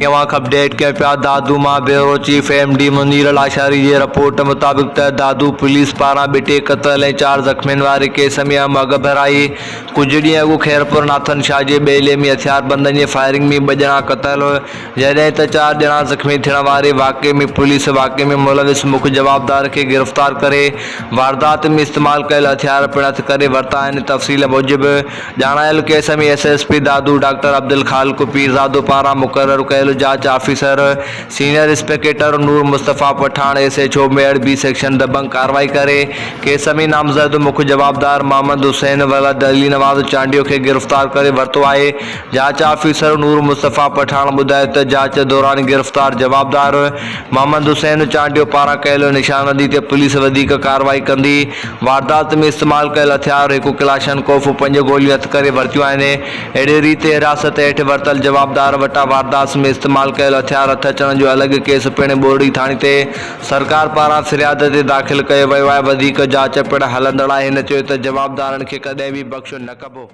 اوهان کي اپڊيٽ ڪيون پيا دادو مان bureau chief M D Munir Lashari جي رپورٽ مطابق ته دادو پوليس پاران ٻٽي قتل ۽ چار زخمين واري ڪيس ۾ اهم اڳڀرائي ڪجهه ڏينهن اڳ خيرپور ناٿن شاهه جي ٻيلي ۾ هٿياربندن جي فائرنگ ۾ ٻه ڄڻا قتل جڏهن ته چار ڄڻا زخمي ٿيڻ واري واقعي ۾ پوليس واقعي ۾ ملوث مک جوابدار کي گرفتار ڪري واردات ۾ استعمال ڪيل هٿيار پڻ هٿ ڪري ورتا آهن تفصيل موجب ڄاڻايل case ۾ S S P Dadu doctor Abdul Khaliq Pirzado پاران مقرر ڪيل جاچ officer senior inspector Noor Mustafa Pathan S H O Mehar B section Dabang ڪارروائي ڪري ڪيس ۾ نامزد مک جوابدار محمد حسين ولد علي نواز چانڊيو کي گرفتار ڪري ورتو آهي جاچ آفيسر نور مصطفيٰ پٺاڻ ٻڌايو ته جاچ دوران گرفتار جوابدار محمد حسين چانڊيو پاران ڪيل نشاندهي تي پوليس وڌيڪ ڪارروائي ڪندي. واردات ۾ استعمال ڪيل هٿيار، هڪ ڪلاشنڪوف، پنج گوليون هٿ ڪري ورتيون آهن. اهڙي ريت حراست هيٺ ورتل جوابدار وٽان واردات ۾ استعمال ڪيل هٿيار هٿ اچڻ جو الڳ ڪيس پڻ ٻورڙي ٿاڻي تي سرڪار پاران فرياد تي داخل ڪيو ويو آهي، وڌيڪ جاچ پڻ هلندڙ آهي. هن چيو ته جوابدارن کي ڪڏهن به بخش نه ڪبو.